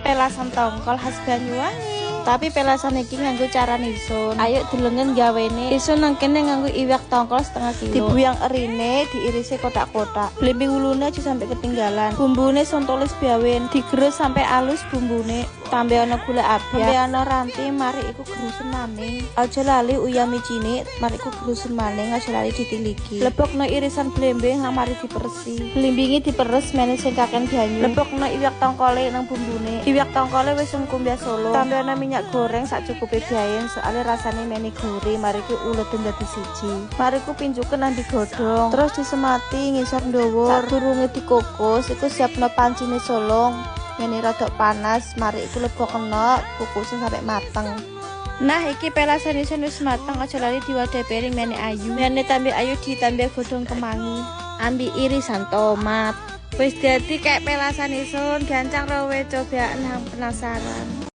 Pelasan tongkol khas Banyuwangi. Tapi pelasan iki nganggo carane isun. Ayo delengen gawene. Isun nang kene nganggo iwak tongkol setengah kilo. Dibuyang erine, diirisi kotak-kotak. Blimbing wulune aja sampai ketinggalan. Bumbune sun tulis biawin, digerus sampai alus bumbune. Tambah ana gula abang, tambah ana ranti, mari iku gerusen maning. Aja lali uyah micine, mari iku gerusen maning, aja lali ditiliki. Lebokno irisan blembing mari diperesi. Blimbinge diperes mene sing kaken banyu. Lebokno iwak tongkole nang bumbune. Iwak tongkole wis kumbah solo. Tambah ana minyak goreng sak cukupe biayen, soalnya rasane mene gurih, mari ku uleten dadi siji. Mari ku pincuken nang digodhong, terus disemati ngisor ndhuwur. Sadurunge dikukus, iku siapno pancine solong. Mene rada panas, mari iku lebokno, kukusen sampai mateng. Nah, iki pelasan isun wis mateng, aja lali diwadahi piring mene ayu. Mene tambah ayu ditambah godhong kemangi. Ambi irisan tomat. Wis dadi kayak pelasan isun, gancang rowe cobaan, penasaran.